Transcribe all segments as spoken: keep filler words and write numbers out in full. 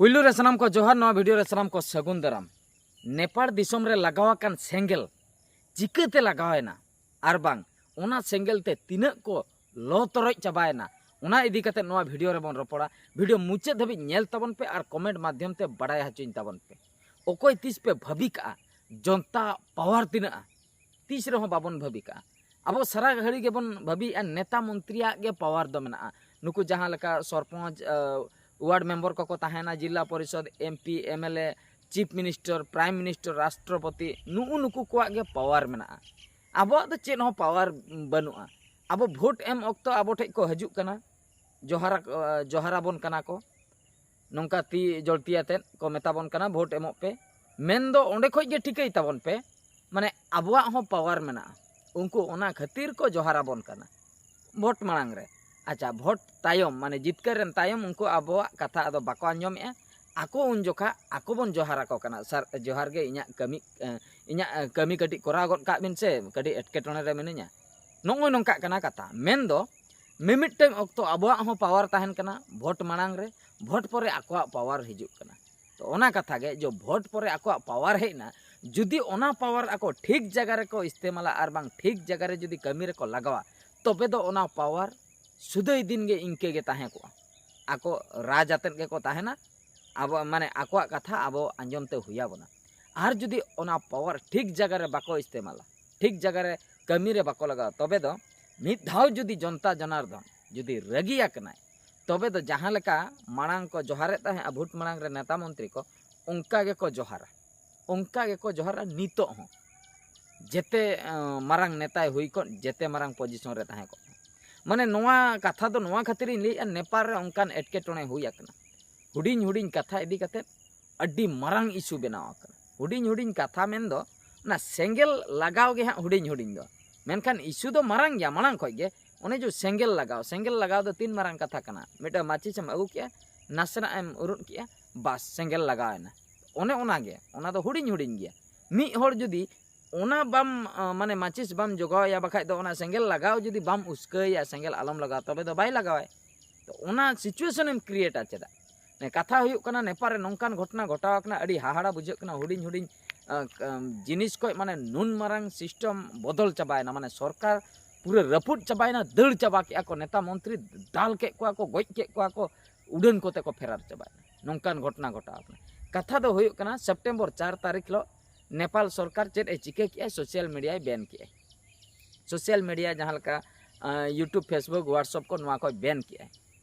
ᱯᱩᱭᱞᱩ ᱨᱮ ᱥᱟᱱᱟᱢ ᱠᱚ ᱡᱚᱦᱟᱨ, ᱱᱚᱣᱟ ᱵᱷᱤᱰᱤᱭᱳ ᱨᱮ ᱥᱟᱱᱟᱢ ᱠᱚ ᱥᱟᱹᱜᱩᱱ ᱫᱟᱨᱟᱢ᱾ ᱱᱮᱯᱟᱲ ᱫᱤᱥᱚᱢ ᱨᱮ ᱞᱟᱜᱟᱣ ᱟᱠᱟᱱ ᱥᱮᱸᱜᱮᱞ ᱪᱤᱠᱟᱹᱛᱮ ᱞᱟᱜᱟᱣ ᱮᱱᱟ, ᱟᱨ ᱵᱟᱝ ᱚᱱᱟ ᱥᱮᱸᱜᱮᱞ ᱛᱮ ᱛᱤᱱᱟᱹᱜ ᱠᱚ ᱞᱚ ᱛᱚᱨᱚᱡ ᱪᱟᱵᱟᱭᱮᱱᱟ, ᱚᱱᱟ ᱤᱫᱤ ᱠᱟᱛᱮ ᱱᱚᱣᱟ ᱵᱷᱤᱰᱤᱭᱳ ᱨᱮᱵᱚᱱ ᱨᱚᱯᱚᱲᱟ᱾ ᱵᱷᱤᱰᱤᱭᱳ ᱢᱩᱪᱟᱹᱫ ᱫᱷᱟᱹᱵᱤᱡ ᱧᱮᱞ ᱛᱟᱵᱚᱱ ᱯᱮ ᱟᱨ ᱠᱚᱢᱮᱱᱴ ᱢᱟᱫᱽᱫᱷᱚᱢ ᱛᱮ ᱵᱟᱲᱟᱭ ᱦᱚᱪᱚᱧ ᱛᱟᱵᱚᱱ ᱯᱮ᱾ ᱚᱠᱚᱭ ᱛᱤᱥ ᱯᱮ ᱵᱷᱟᱹᱵᱤ ᱠᱟᱜᱼᱟ ᱡᱚᱱᱛᱟ ᱯᱟᱣᱟᱨ ᱛᱤᱱᱟᱹᱜᱼᱟ? ᱛᱤᱥ ᱨᱮᱦᱚᱸ ᱵᱟᱵᱚᱱ ᱵᱷᱟᱹᱵᱤ ᱠᱟᱜᱼᱟ᱾ ᱟᱵᱚ ᱥᱟᱨᱟ ᱜᱷᱟᱹᱲᱤ ᱜᱮᱵᱚᱱ ᱵᱷᱟᱹᱵᱤᱭᱮᱫᱼᱟ ᱱᱮᱛᱟ ᱢᱚᱱᱛᱨᱤᱭᱟᱜ ᱜᱮ ᱯᱟᱣᱟᱨ ᱫᱚ ᱢᱮᱱᱟᱜᱼᱟ᱾ ᱱᱩᱠᱩ ᱡᱟᱦᱟᱸ ᱞᱮᱠᱟ ᱥᱚᱨᱯᱚᱧᱪ, ᱣᱟᱨᱰ ᱢᱮᱢᱵᱚᱨ ᱠᱚᱠᱚ ᱛᱟᱦᱮᱱᱟ, ᱡᱤᱞᱟ ᱯᱚᱨᱤᱥᱚᱫ, ᱮᱢᱯᱤ, ᱮᱢᱮᱞᱮ, ᱪᱤᱯ ᱢᱤᱱᱤᱥᱴᱟᱨ, ᱯᱨᱟᱭᱤᱢ ᱢᱤᱱᱤᱥᱴᱟᱨ, ᱨᱟᱥᱴᱨᱚᱯᱚᱛᱤ, ᱱᱩᱜᱼᱩ ᱱᱩᱠᱩ ᱠᱚᱣᱟᱜ ᱜᱮ ᱯᱟᱣᱟᱨ ᱢᱮᱱᱟᱜᱼᱟ᱾ ᱟᱵᱚᱣᱟᱜ ᱫᱚ ᱪᱮᱫ ᱦᱚᱸ ᱯᱟᱣᱟᱨ ᱵᱟᱹᱱᱩᱜᱼᱟ᱾ ᱟᱵᱚ ᱵᱷᱳᱴ ᱮᱢ ᱚᱠᱛᱚ ᱟᱵᱚ ᱴᱷᱮᱡ ᱠᱚ ᱦᱤᱡᱩᱜ ᱠᱟᱱᱟ, ᱡᱚᱦᱟᱨ ᱟᱠᱚ-, ᱡᱚᱦᱟᱨ ᱟᱵᱚᱱ ᱠᱟᱱᱟ ᱠᱚ, ᱱᱚᱝᱠᱟ ᱛᱤ ᱡᱚᱲᱛᱤ ᱟᱛᱮᱫ ᱠᱚ ᱢᱮᱛᱟ ᱵᱚᱱ ᱠᱟᱱᱟ, "ᱵᱷᱳᱴ ᱮᱢᱚᱜ ᱯᱮ", ᱢᱮᱱᱫᱚ ᱚᱸᱰᱮ ᱠᱷᱚᱡ ᱜᱮ ᱴᱷᱤᱠᱟᱹᱭ ᱛᱟᱵᱚᱱ ᱯᱮ, ᱢᱟᱱᱮ ᱟᱵᱚᱣᱟᱜ ᱦᱚᱸ ᱯᱟᱣᱟᱨ ᱢᱮᱱᱟᱜᱼᱟ᱾ ᱩᱱᱠᱩ ᱚᱱᱟ ᱠᱷᱟᱹᱛᱤᱨ ᱠᱚ ᱡᱚᱦᱟᱨ ᱟᱵᱚᱱ ᱠᱟᱱᱟ ᱵᱷᱳᱴ ᱢᱟᱲᱟᱝ ᱨᱮ᱾ ᱟᱪᱪᱷᱟ, ᱵᱷᱳᱴ ᱛᱟᱭᱚᱢ, ᱢᱟᱱᱮ ᱡᱤᱛᱠᱟᱹᱨ ᱮᱱ ᱛᱟᱭᱚᱢ, ᱩᱱᱠᱩ ᱟᱵᱚᱣᱟᱜ ᱠᱟᱛᱷᱟ ᱟᱫᱚ ᱵᱟᱠᱚ ᱟᱸᱡᱚᱢᱮᱜᱼᱟ᱾ ᱟᱠᱚ ᱩᱱ ᱡᱚᱠᱷᱟ ᱟᱠᱚ ᱵᱚᱱ ᱡᱚᱦᱟᱨ ᱟᱠᱚ ᱠᱟᱱᱟ, "ᱥᱟᱨ, ᱡᱚᱦᱟᱨ ᱜᱮ, ᱤᱧᱟᱜ ᱠᱟᱹᱢᱤ, ᱮ, ᱤᱧᱟᱜ, ᱮ, ᱠᱟᱹᱢᱤ ᱠᱟᱹᱴᱤᱡ ᱠᱚᱨᱟᱣ ᱜᱚᱫ ᱠᱟᱜ ᱵᱤᱱ ᱥᱮ, ᱠᱟᱹᱴᱤᱡ ᱮᱴᱠᱮᱴᱚᱬᱮ ᱨᱮ ᱢᱤᱱᱟᱹᱧᱟ᱾" ᱱᱚᱜᱼᱚᱭ ᱱᱚᱝᱠᱟᱜ ᱠᱟᱱᱟ ᱠᱟᱛᱷᱟ᱾ ᱢᱮᱱᱫᱚ ᱢᱤᱢᱤᱫᱴᱟᱝ ᱚᱠᱛᱚ ᱟᱵᱚᱣᱟᱜ ᱦᱚᱸ ᱯᱟᱣᱟᱨ ᱛᱟᱦᱮᱱ ᱠᱟᱱᱟ ᱵᱷᱳᱴ ᱢᱟᱲᱟᱝ ᱨᱮ, ᱵᱷᱳᱴ ᱯᱚᱨᱮ ᱟᱠᱚᱣᱟᱜ ᱯᱟᱣᱟᱨ ᱦᱤᱡᱩᱜ ᱠᱟᱱᱟ᱾ ᱛᱚ ᱚᱱᱟ ᱠᱟᱛᱷᱟ ᱜᱮ, ᱡᱚ ᱵᱷᱳᱴ ᱯᱚᱨᱮ ᱟᱠᱚᱣᱟᱜ ᱯᱟᱣᱟᱨ ᱦᱮᱡ ᱮᱱᱟ, ᱡᱩᱫᱤ ᱚᱱᱟ ᱯᱟᱣᱟᱨ ᱟᱠᱚ ᱴᱷᱤᱠ ᱡᱟᱭᱜᱟ ᱨᱮᱠᱚ ᱤᱥᱛᱮᱢᱟᱞᱟ ᱟᱨ ᱵᱟᱝ ᱴᱷᱤᱠ ᱡᱟᱭᱜᱟ ᱨᱮ ᱡᱩᱫᱤ ᱠᱟᱹᱢᱤ ᱨᱮᱠᱚ ᱞᱟᱜᱟᱣᱟ, ᱛᱚᱵᱮ ᱫᱚ ᱚᱱᱟ ᱯᱟᱣᱟᱨ ᱥᱩᱫᱟᱹᱭ ᱫᱤᱱ ᱜᱮ ᱤᱱᱠᱟᱹ ᱜᱮ ᱛᱟᱦᱮᱸ ᱠᱚᱜᱼᱟ᱾ ᱟᱠᱚ ᱨᱟᱡᱽ ᱟᱛᱮᱫ ᱜᱮᱠᱚ ᱛᱟᱦᱮᱱᱟ, ᱟᱵᱚ, ᱢᱟᱱᱮ, ᱟᱠᱚᱣᱟᱜ ᱠᱟᱛᱷᱟ ᱟᱵᱚ ᱟᱸᱡᱚᱢ ᱛᱮ ᱦᱩᱭ ᱟᱵᱚᱱᱟ᱾ ᱟᱨ ᱡᱩᱫᱤ ᱚᱱᱟ ᱯᱟᱣᱟᱨ ᱴᱷᱤᱠ ᱡᱟᱭᱜᱟ ᱨᱮ ᱵᱟᱠᱚ ᱤᱥᱛᱮᱢᱟᱞᱟ, ᱴᱷᱤᱠ ᱡᱟᱭᱜᱟ ᱨᱮ ᱠᱟᱹᱢᱤ ᱨᱮ ᱵᱟᱠᱚ ᱞᱟᱜᱟᱣᱟ, ᱛᱚᱵᱮ ᱫᱚ ᱢᱤᱫ ᱫᱷᱟᱣ ᱡᱩᱫᱤ ᱡᱚᱱᱛᱟ ᱡᱚᱱᱟᱨᱫᱚᱱ ᱡᱩᱫᱤ ᱨᱟᱹᱜᱤ ᱟᱠᱟᱱᱟᱭ, ᱛᱚᱵᱮ ᱫᱚ ᱡᱟᱦᱟᱸ ᱞᱮᱠᱟ ᱢᱟᱲᱟᱝ ᱠᱚ ᱡᱚᱦᱟᱨᱮᱫ ᱛᱟᱦᱮᱸᱫ ᱵᱷᱳᱴ ᱢᱟᱲᱟᱝ ᱨᱮ ᱱᱮᱛᱟ ᱢᱚᱱᱛᱨᱤ ᱠᱚ, ᱚᱱᱠᱟ ᱜᱮᱠᱚ ᱡᱚᱦᱟᱨᱟ, ᱚᱱᱠᱟ ᱜᱮᱠᱚ ᱡᱚᱦᱟᱨᱟ ᱱᱤᱛᱚᱜ ᱦᱚᱸ᱾ ᱡᱮᱛᱮ, ᱮᱸ, ᱢᱟᱨᱟᱝ ᱱᱮᱛᱟᱭ ᱦᱩᱭ ᱠᱚᱜ, ᱡᱮᱛᱮ ᱢᱟᱨᱟᱝ ᱯᱚᱡᱤᱥᱚᱱ ᱨᱮ ᱛᱟᱦᱮᱸ ᱠᱚᱜ᱾ ᱢᱟᱱᱮ, ᱱᱚᱣᱟ ᱠᱟᱛᱷᱟ ᱫᱚ ᱱᱚᱣᱟ ᱠᱷᱟᱹᱛᱤᱨᱤᱧ ᱞᱟᱹᱭᱮᱫᱼᱟ, ᱱᱮᱯᱟᱞ ᱨᱮ ᱚᱱᱠᱟᱱ ᱮᱴᱠᱮᱴᱚᱬᱮ ᱦᱩᱭ ᱟᱠᱟᱱᱟ᱾ ᱦᱩᱰᱤᱧ ᱦᱩᱰᱤᱧ ᱠᱟᱛᱷᱟ ᱤᱫᱤ ᱠᱟᱛᱮᱫ ᱟᱹᱰᱤ ᱢᱟᱨᱟᱝ ᱤᱥᱩ ᱵᱮᱱᱟᱣ ᱟᱠᱟᱱᱟ᱾ ᱦᱩᱰᱤᱧ ᱦᱩᱰᱤᱧ ᱠᱟᱛᱷᱟ ᱢᱮᱱᱫᱚ ᱚᱱᱟ ᱥᱮᱸᱜᱮᱞ ᱞᱟᱜᱟᱣ ᱜᱮ ᱦᱟᱸᱜ ᱦᱩᱰᱤᱧ ᱦᱩᱰᱤᱧ ᱫᱚ, ᱢᱮᱱᱠᱷᱟᱱ ᱤᱥᱩ ᱫᱚ ᱢᱟᱨᱟᱝ ᱜᱮᱭᱟ ᱢᱟᱲᱟᱝ ᱠᱷᱚᱡ ᱜᱮ᱾ ᱚᱱᱮ ᱡᱮ ᱥᱮᱸᱜᱮᱞ ᱞᱟᱜᱟᱣ, ᱥᱮᱸᱜᱮᱞ ᱞᱟᱜᱟᱣ ᱫᱚ ᱛᱤᱱ ᱢᱟᱨᱟᱝ ᱠᱟᱛᱷᱟ ᱠᱟᱱᱟ? ᱢᱤᱫᱴᱟᱝ ᱢᱟᱹᱪᱤᱥ ᱮᱢ ᱟᱹᱜᱩ ᱠᱮᱜᱼᱟ, ᱱᱟᱥᱮᱱᱟᱜ ᱮᱢ ᱩᱨᱩᱫ ᱠᱮᱜᱼᱟ, ᱵᱟᱥ, ᱥᱮᱸᱜᱮᱞ ᱞᱟᱜᱟᱣ ᱮᱱᱟ᱾ ᱚᱱᱮ ᱚᱱᱟ ᱜᱮ, ᱚᱱᱟ ᱫᱚ ᱦᱩᱰᱤᱧ ᱦᱩᱰᱤᱧ ᱜᱮᱭᱟ᱾ ᱢᱤᱫ ᱦᱚᱲ ᱡᱩᱫᱤ ᱚᱱᱟ ᱵᱟᱢ, ᱟ, ᱢᱟᱱᱮ ᱢᱟᱹᱪᱤᱥ ᱵᱟᱢ ᱡᱚᱜᱟᱣ ᱮᱭᱟ, ᱵᱟᱠᱷᱟᱡ ᱫᱚ ᱚᱱᱟ ᱥᱮᱸᱜᱮᱞ ᱞᱟᱜᱟᱣ ᱡᱩᱫᱤ ᱵᱟᱢ ᱩᱥᱠᱟᱹᱣ ᱮᱭᱟ, ᱥᱮᱸᱜᱮᱞ ᱟᱞᱚᱢ ᱞᱟᱜᱟᱣᱟ, ᱛᱚᱵᱮ ᱫᱚ ᱵᱟᱭ ᱞᱟᱜᱟᱣᱟᱭ᱾ ᱛᱚ ᱚᱱᱟ situation ᱮᱢ create ᱟ ᱪᱮᱫᱟᱜ? ᱠᱟᱛᱷᱟ ᱦᱩᱭᱩᱜ ᱠᱟᱱᱟ, ᱱᱮᱯᱟᱞ ᱨᱮ ᱱᱚᱝᱠᱟᱱ ᱜᱷᱚᱴᱚᱱᱟ ᱜᱷᱚᱴᱟᱣ ᱟᱠᱟᱱᱟ, ᱟᱹᱰᱤ ᱦᱟᱦᱟᱲᱟ ᱵᱩᱡᱷᱟᱹᱜ ᱠᱟᱱᱟ᱾ ᱦᱩᱰᱤᱧ ᱦᱩᱰᱤᱧ ᱟᱸ, ᱟᱸ, ᱡᱤᱱᱤᱥ ᱠᱷᱚᱱ ᱢᱟᱱᱮ ᱱᱩᱱ ᱢᱟᱨᱟᱝ ᱥᱤᱥᱴᱮᱢ ᱵᱚᱫᱚᱞ ᱪᱟᱵᱟᱭᱮᱱᱟ, ᱢᱟᱱᱮ ᱥᱚᱨᱠᱟᱨ ᱯᱩᱨᱟᱹ ᱨᱟᱹᱯᱩᱫ ᱪᱟᱵᱟᱭᱮᱱᱟ, ᱫᱟᱹᱲ ᱪᱟᱵᱟ ᱠᱮᱜᱼᱟ ᱠᱚ, ᱱᱮᱛᱟ ᱢᱚᱱᱛᱨᱤ ᱫᱟᱞ ᱠᱮᱫ ᱠᱚᱣᱟ ᱠᱚ, ᱜᱚᱡ ᱠᱮᱫ ᱠᱚᱣᱟ ᱠᱚ, ᱩᱰᱟᱹᱱ ᱠᱚᱛᱮ ᱠᱚ ᱯᱷᱮᱨᱟᱨ ᱪᱟᱵᱟᱭᱮᱱᱟ᱾ ᱱᱚᱝᱠᱟᱱ ᱜᱷᱚᱴᱚᱱᱟ ᱜᱷᱚᱴᱟᱣ ᱟᱠᱟᱱᱟ᱾ ᱠᱟᱛᱷᱟ ᱫᱚ ᱦᱩᱭᱩᱜ ᱠᱟᱱᱟ, ᱥᱮᱯᱴᱮᱢᱵᱚᱨ ᱪᱟᱨ ᱛᱟᱹᱨᱤᱠᱷ ᱦᱤᱞᱳᱜ ᱱᱮᱯᱟᱞ ᱥᱚᱨᱠᱟᱨ ᱪᱮᱫ ᱮ ᱪᱤᱠᱟᱹ ᱠᱮᱜᱼᱟ? ᱥᱳᱥᱟᱞ ᱢᱤᱰᱤᱭᱟᱭ ᱵᱮᱱ ᱠᱮᱜᱼᱟ᱾ ᱥᱳᱥᱟᱞ ᱢᱤᱰᱤᱭᱟ ᱡᱟᱦᱟᱸ ᱞᱮᱠᱟ, ᱟᱸ, YouTube, Facebook, WhatsApp ᱠᱚ, ᱱᱚᱣᱟ ᱠᱚᱭ ᱵᱮᱱ ᱠᱮᱜᱼᱟ᱾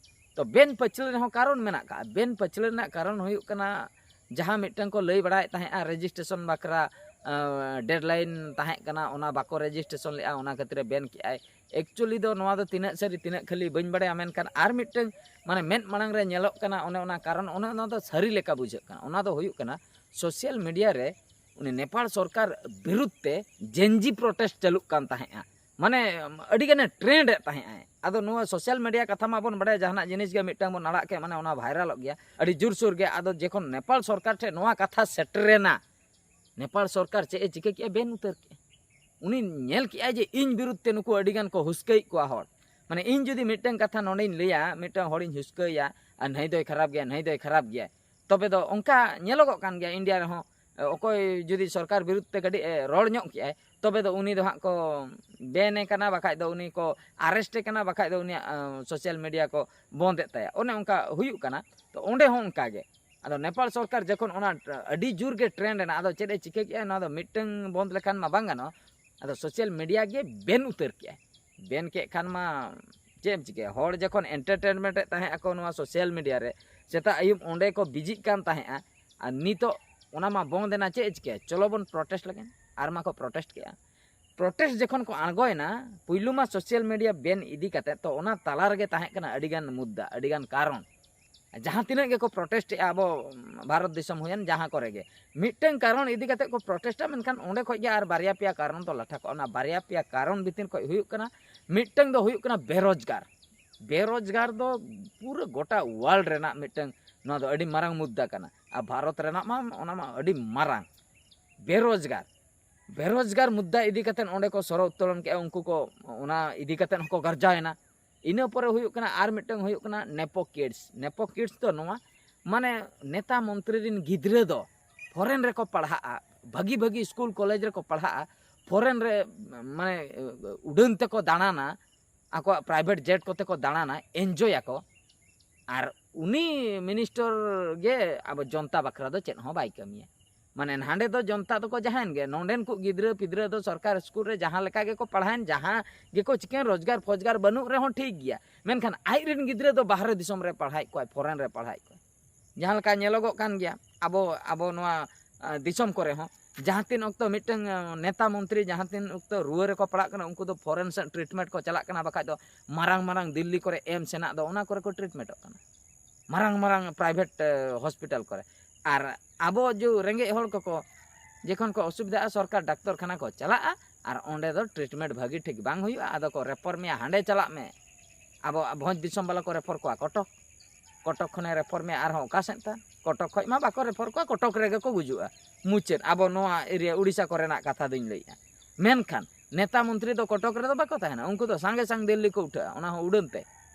ᱛᱚ ᱵᱮᱱ ᱯᱟᱹᱪᱷᱞᱟᱹ ᱨᱮᱦᱚᱸ ᱠᱟᱨᱚᱱ ᱢᱮᱱᱟᱜ ᱠᱟᱜᱼᱟ᱾ ᱵᱮᱱ ᱯᱟᱹᱪᱷᱞᱟᱹ ᱨᱮᱱᱟᱜ ᱠᱟᱨᱚᱱ ᱦᱩᱭᱩᱜ ᱠᱟᱱᱟ, ᱡᱟᱦᱟᱸ ᱢᱤᱫᱴᱟᱝ ᱠᱚ ᱞᱟᱹᱭ ᱵᱟᱲᱟᱭᱮᱫ ᱛᱟᱦᱮᱸᱜᱼᱟ, ᱨᱮᱡᱤᱥᱴᱨᱮᱥᱚᱱ ᱵᱟᱠᱷᱨᱟ, ᱟᱸ, ᱰᱮᱰᱞᱟᱭᱤᱱ ᱛᱟᱦᱮᱸ ᱠᱟᱱᱟ, ᱚᱱᱟ ᱵᱟᱠᱚ ᱨᱮᱡᱤᱥᱴᱨᱮᱥᱚᱱ ᱞᱮᱜᱼᱟ, ᱚᱱᱟ ᱠᱷᱟᱹᱛᱤᱨ ᱮ ᱵᱮᱱ ᱠᱮᱜᱼᱟᱭ᱾ ᱮᱠᱪᱩᱭᱮᱞᱤ ᱫᱚ ᱱᱚᱣᱟ ᱫᱚ ᱛᱤᱱᱟᱹᱜ ᱥᱟᱹᱨᱤ, ᱛᱤᱱᱟᱹᱜ ᱠᱷᱟᱹᱞᱤ ᱵᱟᱹᱧ ᱵᱟᱲᱟᱭᱟ, ᱢᱮᱱᱠᱷᱟᱱ ᱟᱨ ᱢᱤᱫᱴᱟᱝ ᱢᱟᱱᱮ ᱢᱮᱫ ᱢᱟᱲᱟᱝ ᱨᱮ ᱧᱮᱞᱚᱜ ᱠᱟᱱᱟ, ᱚᱱᱮ ᱚᱱᱟ ᱠᱟᱨᱚᱱ, ᱚᱱᱮ ᱚᱱᱟ ᱫᱚ ᱥᱟᱹᱨᱤ ᱞᱮᱠᱟ ᱵᱩᱡᱷᱟᱹᱜ ᱠᱟᱱᱟ᱾ ᱚᱱᱟ ᱫᱚ ᱦᱩᱭᱩᱜ ᱠᱟᱱᱟ, ᱥᱳᱥᱟᱞ ᱢᱤᱰᱤᱭᱟ ᱨᱮ ᱩᱱᱤ ᱱᱮᱯᱟᱞ ᱥᱚᱨᱠᱟᱨ ᱵᱤᱨᱩᱫᱷ ᱛᱮ ᱡᱮᱱᱡᱤ ᱯᱨᱚᱴᱮᱥᱴ ᱪᱟᱹᱞᱩᱜ ᱠᱟᱱ ᱛᱟᱦᱮᱸᱜᱼᱟ, ᱢᱟᱱᱮ ᱟᱹᱰᱤ ᱜᱟᱱᱮ ᱴᱨᱮᱱᱰ ᱮᱫ ᱛᱟᱦᱮᱸᱜᱼᱟᱭ᱾ ᱟᱫᱚ ᱱᱚᱣᱟ ᱥᱳᱥᱟᱞ ᱢᱤᱰᱤᱭᱟ ᱠᱟᱛᱷᱟ ᱢᱟᱵᱚᱱ ᱵᱟᱲᱟᱭᱟ, ᱡᱟᱦᱟᱱᱟᱜ ᱡᱤᱱᱤᱥ ᱜᱮ ᱢᱤᱫᱴᱟᱝ ᱵᱚᱱ ᱟᱲᱟᱜ ᱠᱮᱫ, ᱢᱟᱱᱮ ᱚᱱᱟ ᱵᱷᱟᱭᱨᱟᱞᱚᱜ ᱜᱮᱭᱟ ᱟᱹᱰᱤ ᱡᱳᱨᱥᱳᱨ ᱜᱮ᱾ ᱟᱫᱚ ᱡᱚᱠᱷᱚᱱ ᱱᱮᱯᱟᱞ ᱥᱚᱨᱠᱟᱨ ᱴᱷᱮᱱ ᱱᱚᱣᱟ ᱠᱟᱛᱷᱟ ᱥᱮᱴᱮᱨᱮᱱᱟ, ᱱᱮᱯᱟᱞ ᱥᱚᱨᱠᱟᱨ ᱪᱮᱫ ᱮ ᱪᱤᱠᱟᱹ ᱠᱮᱜᱼᱟ? ᱵᱮᱱ ᱩᱛᱟᱹᱨ ᱠᱮᱜᱼᱟ᱾ ᱩᱱᱤ ᱧᱮᱞ ᱠᱮᱜᱼᱟᱭ ᱡᱮ ᱤᱧ ᱵᱤᱨᱩᱫᱷ ᱛᱮ ᱱᱩᱠᱩ ᱟᱹᱰᱤ ᱜᱟᱱ ᱠᱚ ᱦᱩᱥᱠᱟᱹᱭᱮᱫ ᱠᱚᱣᱟ ᱦᱚᱲ, ᱢᱟᱱᱮ ᱤᱧ ᱡᱩᱫᱤ ᱢᱤᱫᱴᱟᱝ ᱠᱟᱛᱷᱟ ᱱᱚᱰᱮᱧ ᱞᱟᱹᱭᱟ, ᱢᱤᱫᱴᱟᱝ ᱦᱚᱲᱤᱧ ᱦᱩᱥᱠᱟᱹᱭᱟ, ᱟᱨ ᱱᱟᱹᱭ ᱫᱚᱭ ᱠᱷᱟᱨᱟᱯ ᱜᱮᱭᱟ, ᱱᱟᱹᱭ ᱫᱚᱭ ᱠᱷᱟᱨᱟᱯ ᱜᱮᱭᱟ, ᱛᱚᱵᱮ ᱫᱚ ᱚᱱᱠᱟ ᱧᱮᱞᱚᱜᱚᱜ ᱠᱟᱱ ᱜᱮᱭᱟ ᱤᱱᱰᱤᱭᱟ ᱨᱮᱦᱚᱸ᱾ ᱚᱠᱚᱭ ᱡᱩᱫᱤ ᱥᱚᱨᱠᱟᱨ ᱵᱤᱨᱩᱫᱷ ᱛᱮ ᱠᱟᱹᱴᱤᱡ ᱮ ᱨᱚᱲ ᱧᱚᱜ ᱠᱮᱜᱼᱟᱭ, ᱛᱚᱵᱮ ᱫᱚ ᱩᱱᱤ ᱫᱚ ᱦᱟᱸᱜ ᱠᱚ ᱵᱮᱱ ᱮ ᱠᱟᱱᱟ, ᱵᱟᱠᱷᱟᱡ ᱫᱚ ᱩᱱᱤ ᱠᱚ ᱟᱨᱮᱥᱴ ᱮ ᱠᱟᱱᱟ, ᱵᱟᱠᱷᱟᱡ ᱫᱚ ᱩᱱᱤᱭᱟᱜ, ᱟᱸ, ᱥᱳᱥᱟᱞ ᱢᱤᱰᱤᱭᱟ ᱠᱚ ᱵᱚᱱᱫ ᱮᱫ ᱛᱟᱭᱟ᱾ ᱚᱱᱮ ᱚᱱᱠᱟ ᱦᱩᱭᱩᱜ ᱠᱟᱱᱟ᱾ ᱛᱚ ᱚᱸᱰᱮ ᱦᱚᱸ ᱚᱱᱠᱟ ᱜᱮ᱾ ᱟᱫᱚ ᱱᱮᱯᱟᱞ ᱥᱚᱨᱠᱟᱨ ᱡᱚᱠᱷᱚᱱ ᱚᱱᱟ ᱟᱹᱰᱤ ᱡᱳᱨ ᱜᱮ ᱴᱨᱮᱱᱰ ᱮᱱᱟ, ᱟᱫᱚ ᱪᱮᱫ ᱮ ᱪᱤᱠᱟᱹ ᱠᱮᱜᱼᱟ? ᱱᱚᱣᱟ ᱫᱚ ᱢᱤᱫᱴᱟᱝ ᱵᱚᱱᱫ ᱞᱮᱠᱷᱟᱱ ᱢᱟ ᱵᱟᱝ ᱜᱟᱱᱚᱜᱼᱟ᱾ ᱟᱫᱚ ᱥᱳᱥᱟᱞ ᱢᱤᱰᱤᱭᱟ ᱜᱮ ᱵᱮᱱ ᱩᱛᱟᱹᱨ ᱠᱮᱜᱼᱟᱭ᱾ ᱵᱮᱱ ᱠᱮᱫ ᱠᱷᱟᱱ ᱢᱟ ᱪᱮᱫ ᱮᱢ ᱪᱤᱠᱟᱹᱭᱟ? ᱦᱚᱲ ᱡᱚᱠᱷᱚᱱ ᱮᱱᱴᱟᱨᱴᱮᱱᱢᱮᱱᱴ ᱮᱫ ᱛᱟᱦᱮᱸ ᱟᱠᱚ ᱱᱚᱣᱟ ᱥᱳᱥᱟᱞ ᱢᱤᱰᱤᱭᱟ ᱨᱮ, ᱥᱮᱛᱟᱜ ᱟᱹᱭᱩᱵ ᱚᱸᱰᱮ ᱠᱚ ᱵᱤᱡᱤᱜ ᱠᱟᱱ ᱛᱟᱦᱮᱸᱜᱼᱟ, ᱟᱨ ᱱᱤᱛᱚᱜ ᱚᱱᱟ ᱢᱟ ᱵᱚᱱᱫ ᱮᱱᱟ, ᱪᱮᱫ ᱮ ᱪᱤᱠᱟᱹᱭᱟ? ᱪᱚᱞᱚ ᱵᱚᱱ ᱯᱨᱚᱴᱮᱥᱴ ᱞᱮᱜᱮ᱾ ᱟᱨ ᱢᱟ ᱠᱚ ᱯᱨᱚᱴᱮᱥᱴ ᱠᱮᱜᱼᱟ᱾ ᱯᱨᱚᱴᱮᱥᱴ ᱡᱚᱠᱷᱚᱱ ᱠᱚ ᱟᱬᱜᱚᱭᱮᱱᱟ, ᱯᱩᱭᱞᱩ ᱢᱟ ᱥᱳᱥᱟᱞ ᱢᱤᱰᱤᱭᱟ ᱵᱮᱱ ᱤᱫᱤ ᱠᱟᱛᱮ, ᱛᱚ ᱚᱱᱟ ᱛᱟᱞᱟ ᱨᱮᱜᱮ ᱛᱟᱦᱮᱸ ᱠᱟᱱᱟ ᱟᱹᱰᱤᱜᱟᱱ ᱢᱩᱫᱽᱫᱟ, ᱟᱹᱰᱤᱜᱟᱱ ᱠᱟᱨᱚᱱ᱾ ᱡᱟᱦᱟᱸ ᱛᱤᱱᱟᱹᱜ ᱜᱮᱠᱚ ᱯᱨᱚᱴᱮᱥᱴ ᱮᱜᱼᱟ ᱟᱵᱚ ᱵᱷᱟᱨᱚᱛ ᱫᱤᱥᱚᱢ ᱦᱩᱭᱮᱱ, ᱡᱟᱦᱟᱸ ᱠᱚᱨᱮ ᱜᱮ ᱢᱤᱫᱴᱟᱝ ᱠᱟᱨᱚᱱ ᱤᱫᱤ ᱠᱟᱛᱮ ᱠᱚ ᱯᱨᱚᱴᱮᱥᱴᱟ, ᱢᱮᱱᱠᱷᱟᱱ ᱚᱸᱰᱮ ᱠᱷᱚᱡ ᱜᱮ ᱟᱨ ᱵᱟᱨᱭᱟ ᱯᱮᱭᱟ ᱠᱟᱨᱚᱱ ᱫᱚ ᱞᱟᱴᱷᱟ ᱠᱚᱜᱼᱟ᱾ ᱚᱱᱟ ᱵᱟᱨᱭᱟ ᱯᱮᱭᱟ ᱠᱟᱨᱚᱱ ᱵᱷᱤᱛᱤᱨ ᱠᱷᱚᱡ ᱦᱩᱭᱩᱜ ᱠᱟᱱᱟ, ᱢᱤᱫᱴᱟᱝ ᱫᱚ ᱦᱩᱭᱩᱜ ᱠᱟᱱᱟ ᱵᱮᱨᱳᱡᱽᱜᱟᱨ᱾ ᱵᱮᱨᱳᱡᱽᱜᱟᱨ ᱫᱚ ᱯᱩᱨᱟᱹ ᱜᱚᱴᱟ ᱣᱟᱨᱞᱰ ᱨᱮᱱᱟᱜ ᱢᱤᱫᱴᱟᱝ, ᱱᱚᱣᱟ ᱫᱚ ᱟᱹᱰᱤ ᱢᱟᱨᱟᱝ ᱢᱩᱫᱽᱫᱟ ᱠᱟᱱᱟ, ᱟᱨ ᱵᱷᱟᱨᱚᱛ ᱨᱮᱱᱟᱜ ᱢᱟ ᱚᱱᱟ ᱢᱟ ᱟᱹᱰᱤ ᱢᱟᱨᱟᱝ ᱵᱮᱨᱳᱡᱽᱜᱟᱨ᱾ ᱵᱮᱨᱳᱡᱽᱜᱟᱨ ᱢᱩᱫᱽᱫᱟ ᱤᱫᱤ ᱠᱟᱛᱮ ᱚᱸᱰᱮ ᱠᱚ ᱥᱚᱨᱚ ᱩᱛᱛᱚᱞᱚᱱ ᱠᱮᱜᱼᱟ, ᱩᱱᱠᱩ ᱠᱚ ᱚᱱᱟ ᱤᱫᱤ ᱠᱟᱛᱮ ᱦᱚᱸᱠᱚ ᱜᱟᱨᱡᱟᱣᱮᱱᱟ᱾ ᱤᱱᱟᱹ ᱯᱚᱨᱮ ᱦᱩᱭᱩᱜ ᱠᱟᱱᱟ ᱟᱨ ᱢᱤᱫᱴᱟᱝ ᱦᱩᱭᱩᱜ ᱠᱟᱱᱟ ᱱᱮᱯᱳ ᱠᱤᱰᱥ᱾ ᱱᱮᱯᱳ ᱠᱤᱰᱥ ᱫᱚ ᱱᱚᱣᱟ, ᱢᱟᱱᱮ ᱱᱮᱛᱟ ᱢᱚᱱᱛᱨᱤ ᱨᱤᱱ ᱜᱤᱫᱽᱨᱟᱹ ᱫᱚ ᱯᱷᱚᱨᱮᱱ ᱨᱮᱠᱚ ᱯᱟᱲᱦᱟᱜᱼᱟ, ᱵᱷᱟᱹᱜᱤ ᱵᱷᱟᱹᱜᱤ ᱥᱠᱩᱞ ᱠᱚᱞᱮᱡᱽ ᱨᱮᱠᱚ ᱯᱟᱲᱦᱟᱜᱼᱟ, ᱯᱷᱚᱨᱮᱱ ᱨᱮ ᱢᱟᱱᱮ ᱩᱰᱟᱹᱱ ᱛᱮᱠᱚ ᱫᱟᱬᱟᱱᱟ, ᱟᱠᱚᱣᱟᱜ ᱯᱨᱟᱭᱵᱷᱮᱴ ᱡᱮᱴ ᱠᱚᱛᱮ ᱠᱚ ᱫᱟᱬᱟᱱᱟ, ᱮᱱᱡᱚᱭ ᱟᱠᱚ᱾ ᱟᱨ ᱩᱱᱤ ᱢᱤᱱᱤᱥᱴᱚᱨ ᱜᱮ ᱟᱵᱚ ᱡᱚᱱᱛᱟ ᱵᱟᱠᱷᱨᱟ ᱫᱚ ᱪᱮᱫ ᱦᱚᱸ ᱵᱟᱭ ᱠᱟᱹᱢᱤᱭᱟ᱾ ᱢᱟᱱᱮ ᱱᱟᱸᱰᱮ ᱫᱚ ᱡᱚᱱᱛᱟ ᱫᱚᱠᱚ ᱡᱟᱦᱟᱸᱭᱮᱱ ᱜᱮ, ᱱᱚᱸᱰᱮᱱ ᱠᱚ ᱜᱤᱫᱽᱨᱟᱹ ᱯᱤᱫᱽᱨᱟᱹ ᱫᱚ ᱥᱚᱨᱠᱟᱨ ᱥᱠᱩᱞ ᱨᱮ ᱡᱟᱦᱟᱸ ᱞᱮᱠᱟ ᱜᱮᱠᱚ ᱯᱟᱲᱦᱟᱣᱮᱱ, ᱡᱟᱦᱟᱸ ᱜᱮᱠᱚ ᱪᱤᱠᱟᱹᱭᱮᱱ, ᱨᱳᱡᱽᱜᱟᱨ ᱯᱷᱳᱡᱽᱜᱟᱨ ᱵᱟᱹᱱᱩᱜ ᱨᱮᱦᱚᱸ ᱴᱷᱤᱠ ᱜᱮᱭᱟ, ᱢᱮᱱᱠᱷᱟᱱ ᱟᱡ ᱨᱮᱱ ᱜᱤᱫᱽᱨᱟᱹ ᱫᱚ ᱵᱟᱦᱨᱮ ᱫᱤᱥᱚᱢ ᱨᱮ ᱯᱟᱲᱦᱟᱣᱮᱫ ᱠᱚᱣᱟᱭ, ᱯᱷᱚᱨᱮᱱ ᱨᱮ ᱯᱟᱲᱦᱟᱣᱮᱫ ᱠᱚᱣᱟᱭ᱾ ᱡᱟᱦᱟᱸ ᱞᱮᱠᱟ ᱧᱮᱞᱚᱜᱚᱜ ᱠᱟᱱ ᱜᱮᱭᱟ ᱟᱵᱚ ᱟᱵᱚ ᱱᱚᱣᱟ ᱟᱸ, ᱫᱤᱥᱚᱢ ᱠᱚᱨᱮ ᱦᱚᱸ, ᱡᱟᱦᱟᱸ ᱛᱤᱱ ᱚᱠᱛᱚ ᱢᱤᱫᱴᱟᱝ ᱟᱸ, ᱱᱮᱛᱟ ᱢᱚᱱᱛᱨᱤ ᱡᱟᱦᱟᱸ ᱛᱤᱱ ᱚᱠᱛᱚ ᱨᱩᱣᱟᱹ ᱨᱮᱠᱚ ᱯᱟᱲᱟᱜ ᱠᱟᱱᱟ, ᱩᱱᱠᱩ ᱫᱚ ᱯᱷᱚᱨᱮᱱ ᱥᱮᱫ ᱴᱨᱤᱴᱢᱮᱱᱴ ᱠᱚ ᱪᱟᱞᱟᱜ ᱠᱟᱱᱟ, ᱵᱟᱠᱷᱟᱡ ᱫᱚ ᱢᱟᱨᱟᱝ ᱢᱟᱨᱟᱝ ᱫᱤᱞᱞᱤ ᱠᱚᱨᱮ ᱮᱢᱥ ᱦᱮᱱᱟᱜ ᱫᱚ, ᱚᱱᱟ ᱠᱚᱨᱮ ᱠᱚ ᱴᱨᱤᱴᱢᱮᱱᱴᱚᱜ ᱠᱟᱱᱟ, ᱢᱟᱨᱟᱝ ᱢᱟᱨᱟᱝ ᱯᱨᱟᱭᱵᱷᱮᱴ ᱦᱚᱥᱯᱤᱴᱟᱞ ᱠᱚᱨᱮ᱾ ᱟᱨ ᱟᱵᱚ ᱡᱮ ᱨᱮᱸᱜᱮᱡ ᱦᱚᱲ ᱠᱚᱠᱚ ᱡᱚᱠᱷᱚᱱ ᱠᱚ ᱚᱥᱩᱵᱤᱫᱷᱟᱜᱼᱟ, ᱥᱚᱨᱠᱟᱨ ᱰᱟᱠᱛᱚᱨ ᱠᱷᱟᱱᱟ ᱠᱚ ᱪᱟᱞᱟᱜᱼᱟ, ᱟᱨ ᱚᱸᱰᱮ ᱫᱚ ᱴᱨᱤᱴᱢᱮᱱᱴ ᱵᱷᱟᱹᱜᱤ ᱴᱷᱤᱠ ᱵᱟᱝ ᱦᱩᱭᱩᱜᱼᱟ, ᱟᱫᱚ ᱠᱚ ᱨᱮᱯᱷᱟᱨ ᱢᱮᱭᱟ, ᱦᱟᱸᱰᱮ ᱪᱟᱞᱟᱜ ᱢᱮ᱾ ᱟᱵᱚ ᱵᱷᱚᱸᱡᱽ ᱫᱤᱥᱚᱢ ᱵᱟᱞᱟ ᱠᱚ ᱨᱮᱯᱷᱟᱨ ᱠᱚᱣᱟ ᱠᱚᱴᱚᱠ, ᱠᱚᱴᱚᱠ ᱠᱷᱚᱱᱮ ᱨᱮᱯᱷᱟᱨ ᱢᱮᱭᱟ ᱟᱨᱦᱚᱸ ᱚᱠᱟ ᱥᱮᱫ ᱛᱟᱭ? ᱠᱚᱴᱚᱠ ᱠᱷᱚᱡ ᱢᱟ ᱵᱟᱠᱚ ᱨᱮᱯᱷᱟᱨ ᱠᱚᱣᱟ, ᱠᱚᱴᱚᱠ ᱨᱮᱜᱮ ᱠᱚ ᱜᱩᱡᱩᱜᱼᱟ᱾ ᱢᱩᱪᱟᱹᱫ ᱟᱵᱚ ᱱᱚᱣᱟ ᱮᱨᱤᱭᱟ ᱩᱲᱤᱥᱥᱟ ᱠᱚᱨᱮᱱᱟᱜ ᱠᱟᱛᱷᱟ ᱫᱚᱧ ᱞᱟᱹᱭᱮᱫᱼᱟ᱾ ᱢᱮᱱᱠᱷᱟᱱ ᱱᱮᱛᱟ ᱢᱚᱱᱛᱨᱤ ᱫᱚ ᱠᱚᱴᱚᱠ ᱨᱮᱫᱚ ᱵᱟᱠᱚ ᱛᱟᱦᱮᱱᱟ, ᱩᱱᱠᱩ ᱫᱚ ᱥᱟᱸᱜᱮ ᱥᱟᱝ ᱫᱤᱞᱞᱤ ᱠᱚ ᱩᱴᱷᱟᱹᱜᱼᱟ, ᱚᱱᱟ ᱦᱚᱸ ᱩᱰᱟᱹᱱ ᱛᱮ,